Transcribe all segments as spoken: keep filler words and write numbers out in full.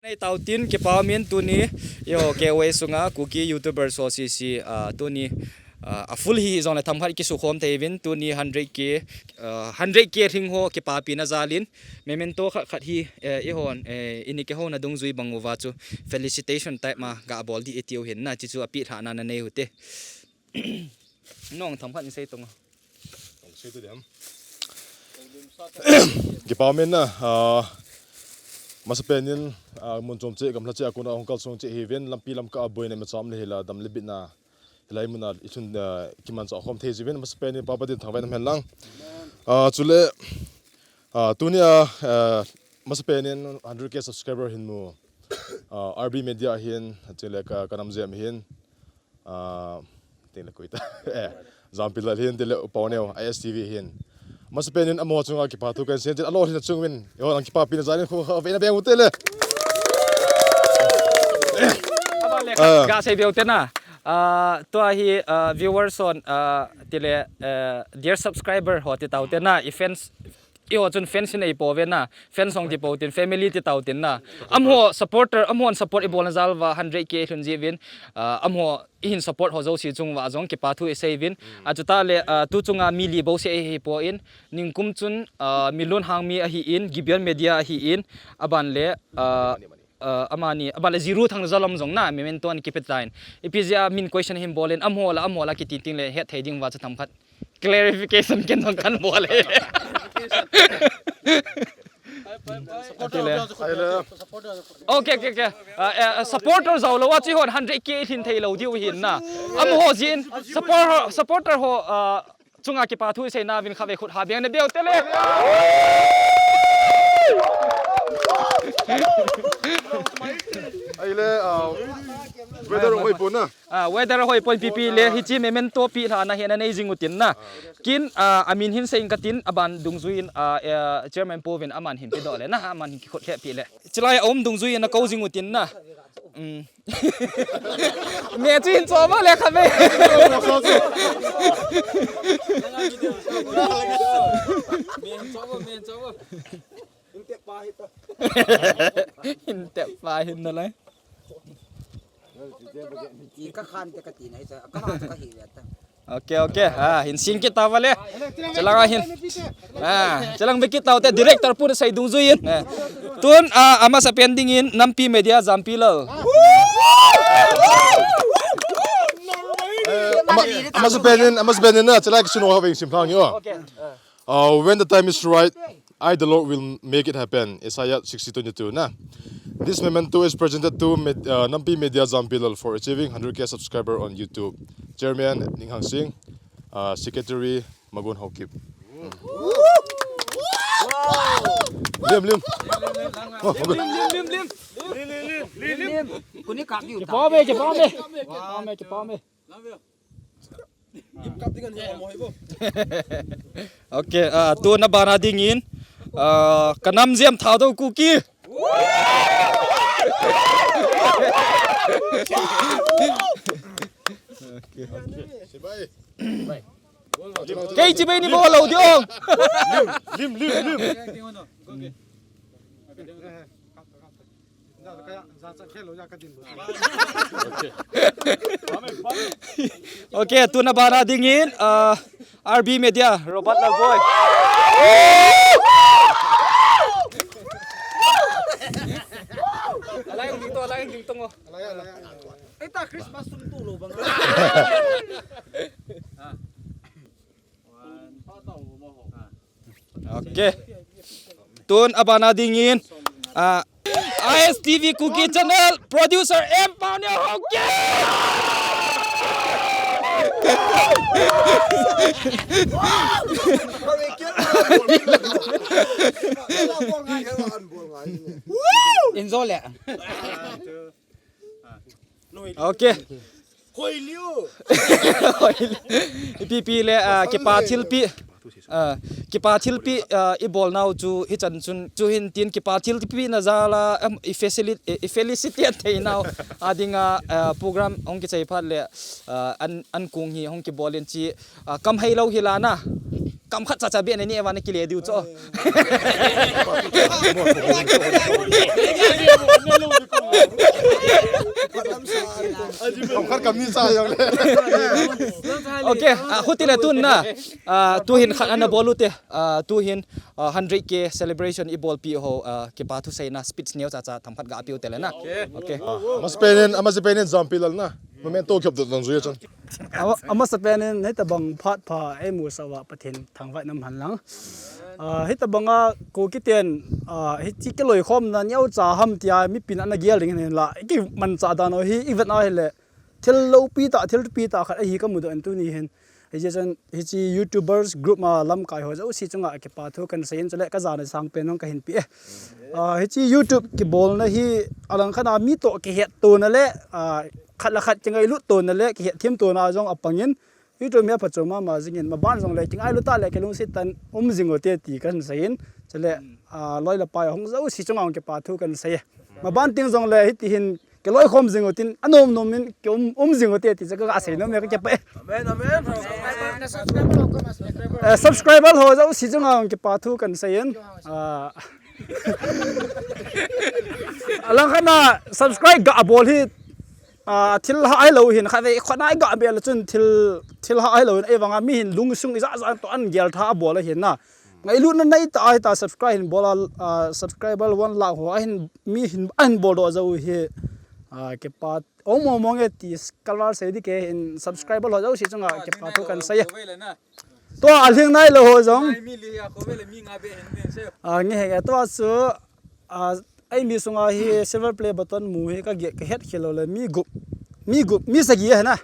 Nei tau tin, kipa umin tuni, eiho K O A sunga Kuki YouTubers ho sese, ah, tuni, ah, a full hi jongle themkhat kisukhom thei uvin, tuni hundred K, ah, hundred K lhing ho kipapina jalin, memento khat khat hi, eh, eihon, eh, ini keiho na dungjui bang uva chu felicitation type ma ga bol ding iti u hin na, chuchu apeh lhahna nanei uvinte. Nong themkhat in sei tong. Kipa umin na, ah, masapen in, ah, mun chom cheh, gamla cheh, a kona hung kalsong cheh hiuvin, lampi lamkah a boina imacha um le hila, dam le bitna, hilai muna i chun, ah, kimanchah khom thei jiuvin, masapen in Pa Pathen thangvahna um hen lang. Ah, chule, ah, tunia, ah, masapen in hundred K subscriber hin mu, ah, R B Media hin, chule ka, ka namjem hin, ah, tin le koi ta. Eh, Jampilal hin, tin le U Paoneo, I S T V hin. Masapen in amaho chunga kipa thu kahin sei, tin alolhinna chungin, eiho nang kipapina jalin khu, khu, veina beng ute le. Aba le, ah, ga sei be ute na. Ah, tua hi, ah, viewers hon, ah, tile, eh, dear subscriber ho ti tau te na, i fans, eiho chun fans in eipou ve na, fans hung ti pou tin, family ti tau tin na. Amaho supporter, amahon support ibolna jal uva hundred K lhun jiuvin, ah, amaho ihin support ho jouse chung uva jong kipa thu isei uvin. Mm. Achuti le, ah, tu chunga mi li bouseh eipon, ningkum chun, ah, Milun Hangmi ahin, Gibeon Media ahin, aban le, ah, ah, amani, aban le Jiru Thangnajalom jong na, memento ana kipe tan. Ipi jeh a min question hin bolin, amaho la, amaho la kiti ting le, het thei ding uva chu themkhat clarification ken jong kan bol e. Ati le. Okay, okay, okay. Ah, eh, supporter jou lou a chu eihon hundred K lhin thei lou diu hin na. Amaho jin, supporter, supporter ho, ah, chunga kipa thu isei na uvin khatvei khut ha beng na be ute le. Ahile, ah, weather hoi pon na. Ah, weather hoi pon pipi le, hiche memento pelhahna hi nanei jing utin na. Kin, ah, amin hin sei inge katin, aban dungjui in, ah, eh, Chairman Pu vin aman hin pedoh le na, aman hin kikhut lheh peh le. Chulai a um dungjui in nakou jing utin na. Um. Me chu hin cho vo le khatvei. Hin tep pa hin nalai. Ti ka khan te ka ti nai sa, ka ha ka hi ve ta. Okay, okay. Ah, hin sing kit tau vale. Chulanga hin. Ah, chulang ve kit tau te director pu sei dungjui in. Ah. Tun, ah, amasapen dingin Nampi Media Jampilal. Eh, ama, amasapen in, amasapen in na, chulai kisun ho veng sim thang yo. Okay. Ah. Uh, when the time is right, I, the Lord, will make it happen. Isaiah sixty twenty-two, na. This memento is presented to Med-, uh, Nampi Media Jampilal for achieving hundred K subscriber on YouTube. Chairman, Ninghang Singh. Uh, Secretary, Magun Haokip. Lim, lim. Oh, Magun. Lim, lim, lim, lim. Lim, lim, lim. Kuni kap yu ta. Kipa me, kipa me. Kipa me, kipa me. Okay, ah, tun abana dingin, ah, ka namjem Thadou Kuki. Okay. Kei chibai ni bol lou diu. Lim, lim, lim, lim. Okay, tun abana dingin, ah, R B Media, Robert Lalboi. Alai ding to, alai ding to ngo. Eita Christmas sum tu lou bang. Okay. Tun abana dingin, ah, I S T V Kuki Channel producer M Paoneo Haokip. Enjoy le. Okay. Ipi pi le, ah, kipa thilpi. Ah, kipa thilpi, ah, ibolnau chu hichan chun, chuhin tin kipa thilpi na jal a, em, i facili-, i, i felicitate theinau. Adinga, ah, program hung kichai phat le, ah, an, an kung hi hung kibolin chi, ah, kam hei lou hi la na. kam khat cha cha be na ni ewa na kile diu cho. Kam khat kam ni cha jong le. Okay, ah, khuti le tun na. Ah, tu hin khat ana bol u te. Ah, tu hin, ah, hundred K celebration i bolpi ho, ah, kipa thu seina speech neo cha cha themkhat ga pe u te le na. Okay. Amasapen in, amasapen in Jampi Lal na. Memento kep dot nang jui chan. Ama, amasapen in, hitabang phat pha eimusah uva Pathen thangvah in umhen lang. Ah, hitabang a Kuki ten, ah, hiche kiloikhomna neocha ham tia mipin ana gel ding hin la. Ikimanchah dan u hi, i vet na hile. Thil loupi tah, thil thupi tah khat ahi kamu doh in tuni hin. Hiche chun, hiche YouTubers group ma lamkai ho jouse chunga kipa thu kahin seiyin, chule ka jana sangpen jong kahin pe e. Ah, hiche YouTube kibolna hi alangkhat a mi toh kihettona le, ah, khat le khat kingailut tona le, kihetthem tona jong apangin, YouTube mi aphachom mama jingin, maban jongle kingailut tah le kilungset tah in um jing u te ti kahin seiyin, chule, ah, loi le pai hung jouse chunga hung kipa thu kahin sei e. Maban teng jongle hiti hin kiloikhom jing u tin, anom nom in kium, um jing u te ti chu ka, ka sei nom e, ka kipah e. Amen, amen. Eh, subscriber ho jouse chunga hung kipa thu kahin seiyin. Ah. Alangkhat a subscribe ga bol hi, ah, thil ha ahi lou hin, khatvei khut na i ga be le chun thil, thil ha ahi lou hin, ahivanga mi hin lungsung ijat jat toh ahin gel tha abol ahin na. Ngailutna nei tah a hita subscribe hin bol a, ah, subscriber one lakh ho ahin, mi hin, ahin bol doh jou hi, ah, kipa, ong mong mong e ti kaval sei ding kahin subscriber ho jouse chunga kipa thu kahin sei e. Tua alhing nailou ho jong. Ah, nge henge tua chu, ah, eimi sunga hi silver play button mu hi ka ge-, ka het khel lou le mi gup, mi gup, mi sagi ahi na.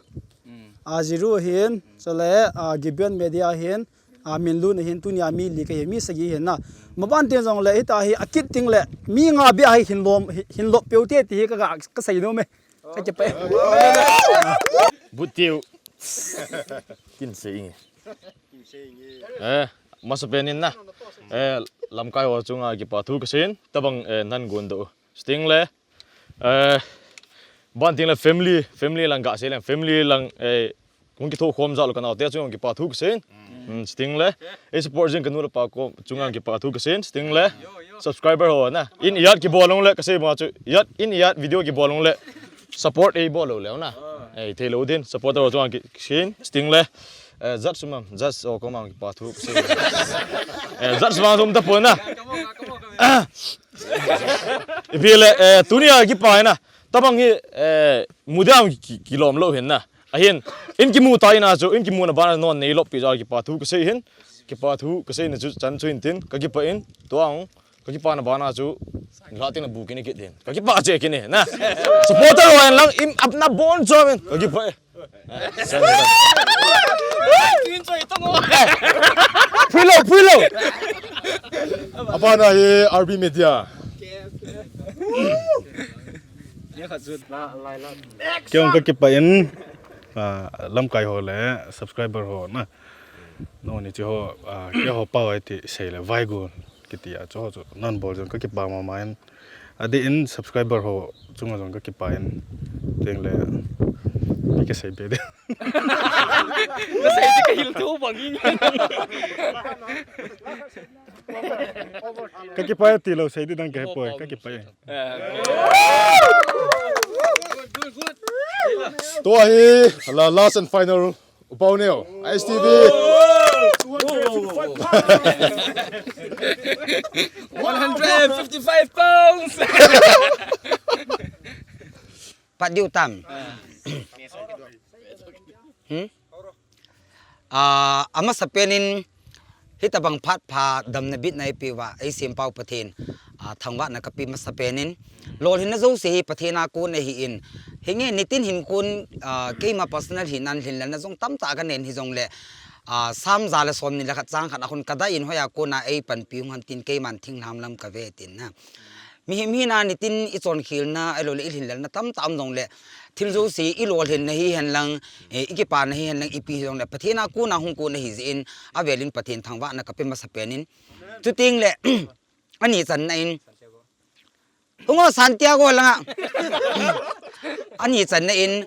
Ah, Jiru ahin, chule, ah, Gibeon Media ahin, ah, Minlun ahin, tunia mi li kahi, mi sagi ahin na. Maban teng jongle hita hi akit teng le mi nga beh a hi hin lom, hi, hin lop peu te ti hi ka, ka, ka sei nom e. Ka kipah e. But tiu. Kin sei inge. Eh, amasapen in na. Eh, lamkai ho chunga kipa thu kaseiyin. Tabang, eh, nan gon doh. Chuteng le, eh, ban teng le family, family lang ga sei leng, family lang, eh, hung kithokhom jal u kanaote chunga kipa thu kaseiyin. Hmm, chuteng le, eh, support jing kanu le pa kom chunga kipa thu kaseiyin. Chuteng le, subscriber ho na. In ijat kibol lou le, kasei ma chu. Ijat, in ijat video kibol lou le. Support eibol lou le na. Eh, thei lou din, supporter ho chunga ki, kaseiyin. Chuteng le, eh, jat sum am, jat ho koma kipa thu kaseiyin. Eh, jat sum am sum tapon na. Ipi le, eh, tunia kipa e na. Tabang hi, eh, mudia ki, kilom lou hin na. Ahin, in kimu ta in a chu, in kimuna bana non neilop pi jal kipa thu kasei hin. Kipa thu kaseina chu chan chu hin tin, ka kipah in, tua hung, ka kipana bana chu, la tin a bu kini kit hin. Ka kipah che kini, na. Supporter ho en lang, in apna bon chom in. Ka kipah e. Phui lou, phui lou. Abana hi R B Media. Kei jong ka kipah in, ah, lamkai ho le subscriber ho na. Nangho ni chi ho, ah, kei ho pao a iti sei le Vaigun kiti a chu ho chu nan bol jong ka kipah mama in. Adeh in subscriber ho chunga jong ka kipah in. Teng le, mi ka sei be de. Ka sei di ka hil thu bang in. Ka kipah e tilou sei di dang ka hepoi, ka kipah e. Tua hi, la, last and final, U Pau Neo, I S T V. One hundred fifty-five pounds. Pat diu tam. Hmm? Ah, amasapen in, hitabang phat pha damna bitna eipeuva, eisempau Pathen, ah, thangvahna kape masapen in, lolhinna jouse hi Pathen a kon ahin, hinge nitin hin kon, ah, keima personal hinnan lhinlelna jong tamtah kanen hijongle, ah, Sam ja le somni le khat chang khat a khun kadah in hoiya kona eipanpi hung ham tin keiman thinglhang lam kave tin na. Mihem hina nitin ichonkhelna, ahilouleh ilhinlelna tamtah um jongle, thil jouse ilolhinna hihen lang, eh, ikipana hihen lang, ipi hijongle, Pathen a kona hung kon ahi jeh in, avel in Pathen thangvahna kape masapen in. Chuteng le, ani channa in, hung o Santiago langa. Ani channa in,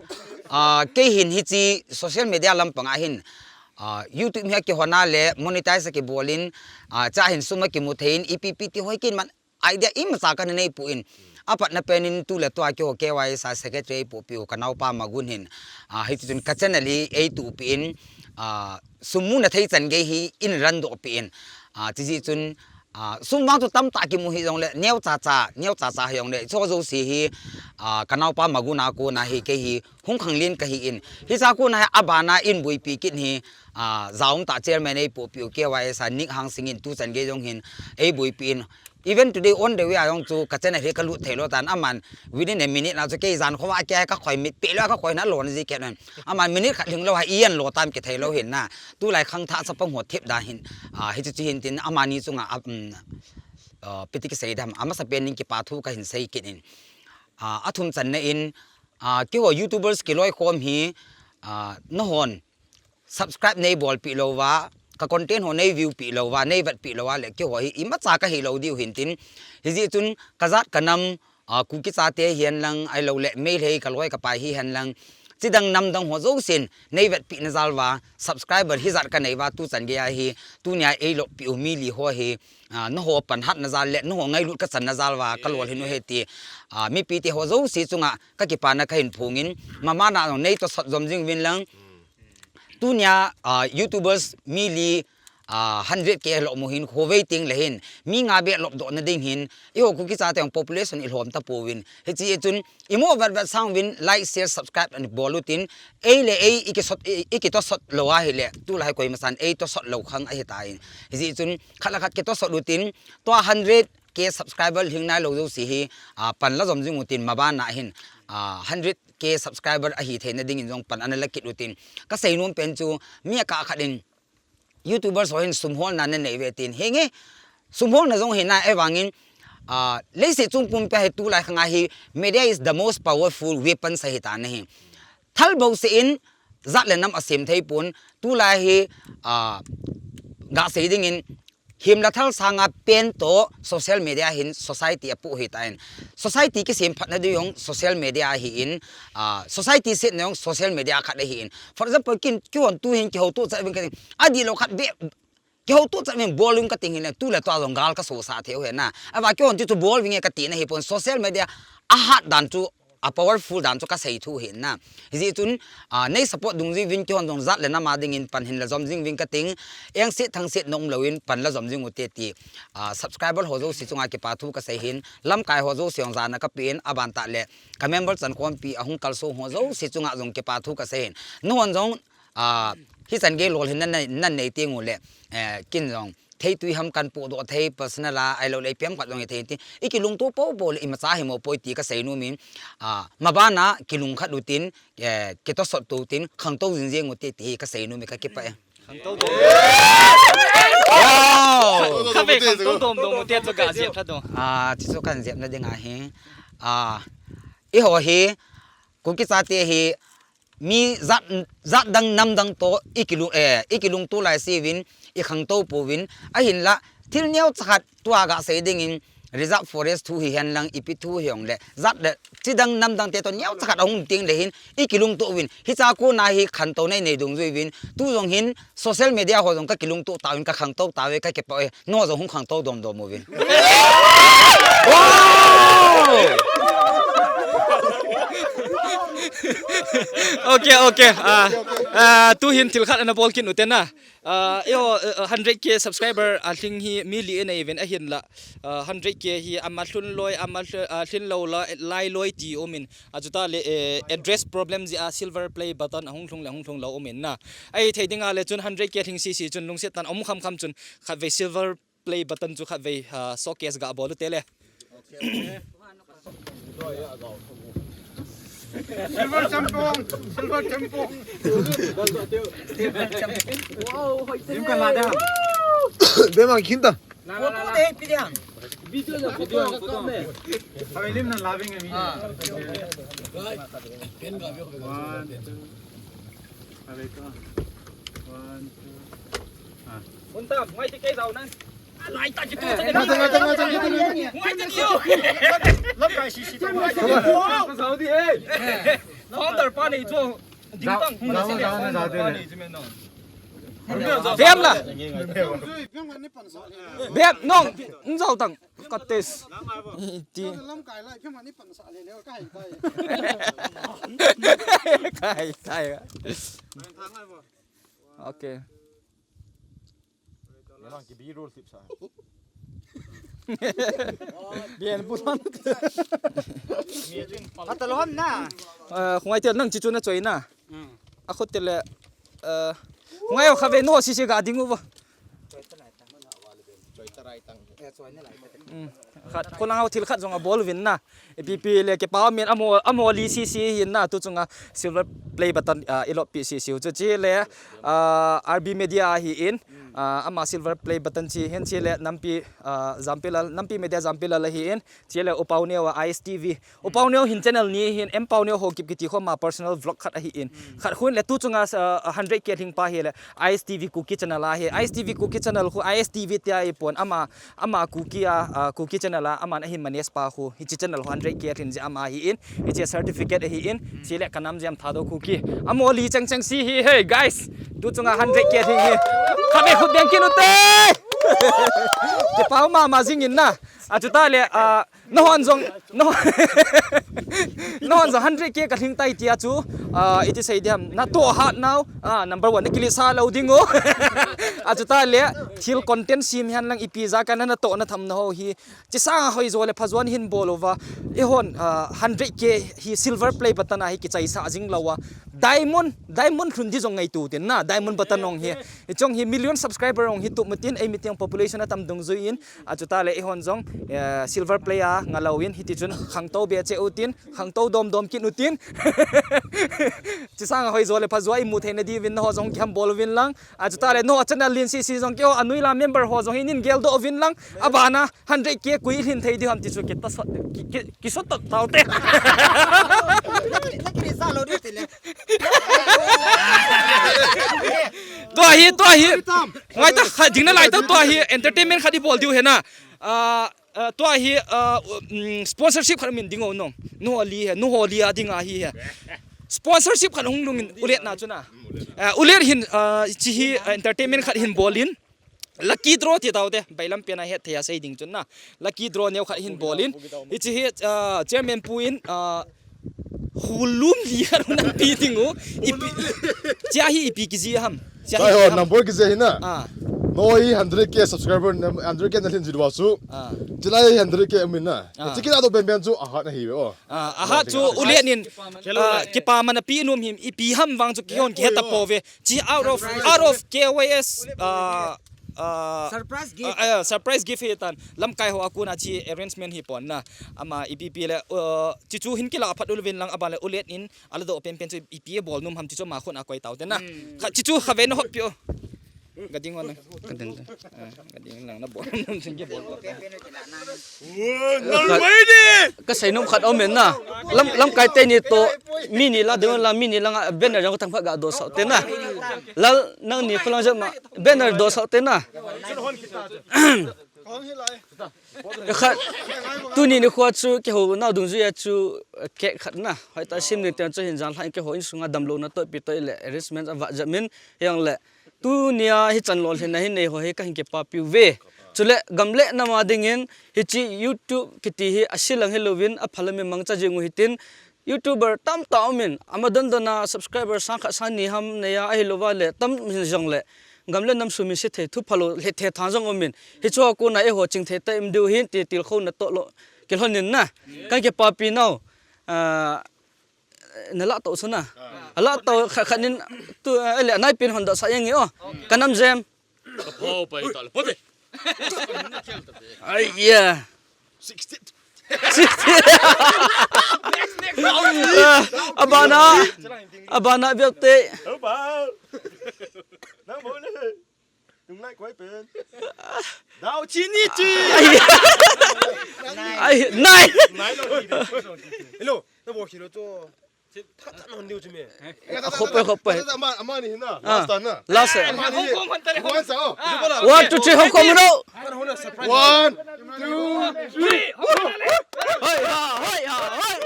ah, kei hin hiche social media lampang a hin, ah, YouTube hi akihon a le monetize akibol in, ah, chua hin sum akimu thei in, ipi ipi ti hoi kin man idea imacha kana nei pon. Apatna pen in tu le tua keiho K Y S a secretary eipoh piu kanaopa Magun hin, ah, hiti chun ka channel hi eituh peh in, ah, sum muna thei chan gei hi in run doh peh in, ah, chujeh chun, ah, sum vang chu tamtah kimu hih jongle, neocha cha, neocha cha hih jongle, hicho jouse hi, ah, kanaopa Magun a kona hi kei hi hung khanglen kahi in. Hicha kona hi abana in boipi kit hi, ah, jaum tah chairman eipoh piu K Y S a Nick Hangsing in tu chan gei jong hin eiboipi in. Even today on the way a jong chu ka channel hi kalut thei lou tan, aman within a minute na chu kei jan khova kei kakhoi mit peh lou kakhoi na lon ji kei nan. Aman minute khat lhing lou ha i an lo tam kithei lou hin na. Tulai khangthah chapang ho thep da hin. Ah, hichu chu hin tin amani chunga, ah, um, ah, ipi ti kisei dam, amasapen in kipa thu kahin sei kit in. Ah, athum channa in, ah, keiho YouTubers kiloikhom hi, ah, nahon subscribe neibolpeh lou va, ka content ho neiview peh lou va, neivet peh lou va le keiho hi imacha kahi lou diu hin tin. Hijeh chun kajat kanam, ah, Kuki chate hihen lang ahilou le Meitei kaloi kapai hihen lang, chidang namdang ho jousen neivetpeh na jal va, subscriber hijat kanei va, tu chan gei a hi, tunia eilop peh u mi li ho hi, ah, naho panhat na jal le naho ngailut kachan na jal va kalolhin u ahi ti, ah, mipi te ho jouse chunga kakipana kahin phong in, mabana jong neitosot jom jing uvin lang. Tunia, ah, YouTubers mi li, ah, hundred K lop mu hin, khovei teng le hin, mi nga beh lop doh na ding hin, eiho Kuki chate jong population ilhom tapouvin. Hiche chun, imo vet vet sang uvin, like, share, subscribe, and bol utin, ei le ei, ikisot, i, ikitosot lou ahile, tulai koimasan eitosot lou khang ahitan. Hijeh chun, khat le khat kitosot utin, tua hundred K subscriber lhing nailou jouse hi, ah, pan la jom jing utin mabana hin, ah, hundred K subscriber ahi theina dingin jong pan ana la kit utin. Kasei nom pen chu, mi akah khat in, YouTubers ho hin sum holna nanei uve tin. Hinge, sum holna jong hina ahivangin, ah, leiset chung pumpi a hi tulai khang a hi, media is the most powerful weapon ahitan ahi. Thal bouseh in, jat le nam asem thei pon, tulai hi, ah, gasei dingin, him le thal sanga pen toh social media hin society apoh ahitan. Society kisem phatna diu jong social media ahin, ah, society setna jong social media khat ahin. For example, kin, keihon tu hin kihouto chat uvin kating, adih lou khat beh, kihouto chat uvin bol uvin kating hile, tu le tua jong gal kasosah thei u ahi na. Ahivang keihon chu chu bol vinge katina ahipon, social media ahat dan chu, a powerful dan chu kasei thu ahi na. Hijeh chun, ah, nei support dungjui uvin keihon jong jat le nam a dingin pan hin la jom jing uvin kating, engset thangset na um louvin pan la jom jing ute ti, ah, subscriber ho jouse chunga kipa thu kasei hin, lamkai ho jouse jong jana kapen, aban tah le ka member chankhompi ahung kalsong ho jouse chunga jong kipa thu kasei hin. Nahon jong, ah, hichan gei lolhinna nei, nanei teng ule, eh, kin jong theitui ham kan pohdoh thei, personal a ahilou le ipi ham khat jong hithei tin, ikilungto popo le imacha himo poi ti kasei nom in, ah, mabana kilungkhat utin, eh, kitosot to utin, khangtou jing jeng ute ti hi kasei nom in kakipah e. Khangtou dom. Wow! Khatvei khangtou dom dom ute chu gah jep tha dong. Ah, chuchu kan jepna ding ahi. Ah, eiho hi, Kuki chate hi, mi jat, jat dang nam dang toh ikilung, eh, ikilungto laise uvin, ikhangtou pouvin, ahinla, thil neocha khat tua gasei dingin, reserve forest thu hihen lang ipi thu hijongle, jat le, chidang nam dang te toh neocha khat ahung teng le hin, ikilungto uvin, hicha kona hi khantouna inei dungjui uvin, tu jong hin, social media ho jong kakilungto tauvin, kakhangtou tauve, kakipah e, nangho jong hung khangtou dom dom uvin. Wow! Okay, okay. Ah, ah, tu hin thil khat ana bol kit ute na. Ah, eiho, eh, hundred K subscriber alhing hi mi li inei uvin ahinla. Ah, hundred K hi ama lhun loi, ama lhun, ah, lhin lou la, lai loi ti um in. Achuti le, eh, address problem jeh a silver play button ahung lhung le, ahung lhung lou um in na. Ahithei ding a le chun hundred K lhing sese chun lungset tah in um kham kham chun khatvei silver play button chu khatvei, ah, showcase gabol ute le. Silver champion, silver champion. Wow, hoi. Lim ka la da. Be mang khin ta. Photo de, pi diang. Video la, photo la, photo la. Hoi, lim na la ving mi. Ah. One, two. One, two. Ah. Mun tam, ngai ti kei zau nan. Lai ta ki tu. Ngai ta, ngai ta, ngai ta, ngai ta. Ngai ta ki yo. Lam kai si si ta. Zau di, eh. Founder pa nei chu. Ding tang. Zau, zau, zau, zau, zau. Pa nei chu men no. Bem la. Bem nong. Nzau tang. Ka test. Ti. Kai tai. Okay. Nang ki B-roll tip sa. Bien, bulan. Patalon na. Eh, khungai tel nang chichu na choi na. Hmm. A khut tel le, eh, khungai o kha ve no si si ga ding u bo. Choi ta rai tang. Eh, choi na lai ta. Hmm. Khat, ko lang au thil khat jong a bol vin na. Ipi pi le kipa min amo, amo li si si hin na tu chunga silver play button, ah, i lop pi si si u chu chi le, ah, R B Media hi in, ah, ama silver play button chi hin chi le nampi, ah, Zampilal, nampi media Zampilal hi in, chi le Upau Neo a I S T V. Upau Neo hin channel ni hin, M Pau Neo ho kip kiti kho ma personal vlog khat ahi in. Khat hun le tu chunga, ah, hundred K lhing pa hi le I S T V Kuki channel a hi. I S T V Kuki channel khu I S T V tia i pon ama Ama Kuki a, ah, Kuki channel a, aman ahin manage pa khu, hiche channel khu hundred K lhin jeh ama hi in, hiche certificate ahi in, chi le ka nam jam Thadou Kuki. Amo li chang chang si hi, hey guys, tu chunga hundred K lhin hi. Kha ve khut beng kit u te. Kipa mama jing in na. A chu ta le, ah, nahon jong, nahon, nahon jong hundred K ka lhing tai tia chu, ah, iti sei diam, na to hat nau, ah, number one, na kili sa lo ding o. A chu ta le, thil content sim hian lang ipi ja ka na na to na tham na ho hi, Chi sanga hoi jo le pha jo a hin bol uva. Eihon, ah, hundred K hi silver play button a hi kichai sa jing lo a. Diamond, diamond lhun di jong ngaito tin na, diamond button ong hi. Hiche ong hi million subscriber ong hi tup matin, ei mitiang population atam dungjui in, a chu ta le eihon jong, eh, silver play a nga lo in, hiti chun khangtou be che u tin, khangtou dom dom kit u tin. Chi sanga hoi jo le pha jo a i mu thei na di vin na ho jong kiham bol vin lang. A chu ta le no channel lin si si jong keiho a nui la member ho jong hi nin gel do vin lang. A bana Hundred K koi lhin thei di ham ti chu kita sot, ki, ki, ki sot ta tau te. Na kiri sa lo di ti le. Tua hi, tua hi. Ngai ta kha ding na lai ta tua hi entertainment kha di bol diu he na. Ah, ah, tua hi, ah, um, sponsorship kha min ding o nong. Nu ho li he, nu ho li a ding a hi he. Sponsorship kha hung lungin ulet na chu na. Ah, ulet hin, ah, chi hi, ah, entertainment kha hin bolin. Lucky draw ti tau te, bailam pen a het thei a sei ding chun na. Lucky draw neo khat hin bol in. Hichi hi, ah, chairman pu in, ah, hulum li khat hun an pi ding u. Ipi, chia hi ipi kiji ham. Chia hi Sai ho, ipi ham. Number kiji hi na. Ah. No hi hundred K subscriber, hundred K na lhin jidwa su. Ah. Chilai hi hundred K amin na. Ah. Chiki na do ben ben chu ahat na hi ve o. Ah, ahat chu ulian in, ah, kipa mana pi num him ipi ham vang chu kihon kihet ta po ve. Chi out of, out of K Y S, uh, uh, Surprise gift. Uh, uh, surprise gift hi tan. Lamkai ho a kona chi arrangement hi pon na. Ama ipi pi le, uh, chi chu hin kila phat ulvin lang aban le ulet in ala do pen pen chu ipi bol num ham chi chu ma khun a koi tau te na. Hmm. Kha chi chu kha ve na hop pi o. Ga ding on na. Ka ding te. Ah, ka ding lang na bol num sin ke bol. Ka, ka sei nom khat om in na. Lam, lamkai te ni to mi ni la ding la mi ni la nga banner jong thang pha ga do sao te na. Lal nang ni khulang jat ma banner do sao te na. Kha tuni ni khua chu keiho nau dungjui a chu cake khat na. Hoi ta sim ni te chu hin jan lha in keiho insunga damlou na to pi to le arrangement a va jat min yang le Tunia hichan lolhinna hi nei ho hi kahin kipapi uve. Chule gam le nam a dingin hichi YouTube kiti hi asilang hilouvin aphal a mi mangcha jing u hitin YouTuber tamtah umin ama don don a subscriber sang khat sang ni ham nei a ahilouva le tam hin jong le gam le nam sum in se thei thu phalou le thei thang jong umin hichu a kona eiho ching thei ta im diu hin ti tilkhouna toh lo kilhonin na kahin kipapi nau. Ah, Na lah tau sana. Ah. Alah tau khat khat nin tu, eh, le nai pin hon da sa yang o. Okay. Ka nam jem. Ka pho pai ta le. Pho de. Ai ya. Sixty. Sixty. Next, next. Ah, abana. Abana biak te. Oh, wow. Nang mo le. Tung lai koi pen. Dau chi ni chi. Ai, nai. Nai lo. Hello. Na bo kilo to. Khat khat non diu chi me. Khopai, khopai. Ama, ama ni na. Ah. Last na. Last eh. Ama ni. One sa, oh. One, two, three, hong kong no. One, two, three. Hoi ha, hoi ha, hoi.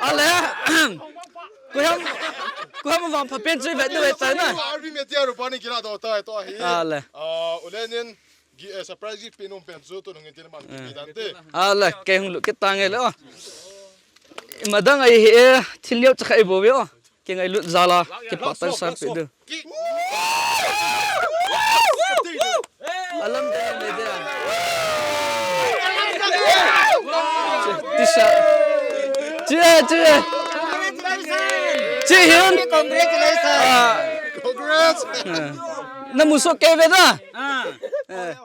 Ale. Kuyang. Kuyang. Vangpha pen chu i vet diu ahitai na. Army media rupa ni kila do ta to hi. A le. Ah, u Lenin gi, eh, surprise gift pe nom pen chu tu nung tin man ki dan te. A le, kei hung lut kit tange le o. Ima dang ahi e, thil neo cha kha i bol ve o. Kei ngailut jal a, kipah tah in san pe diu. Alam de, alam de. Tisa. Che, che. Che hin. Congratulations. Ah. Congrats. Eh. Na muso ke ve da. Ah. Eh.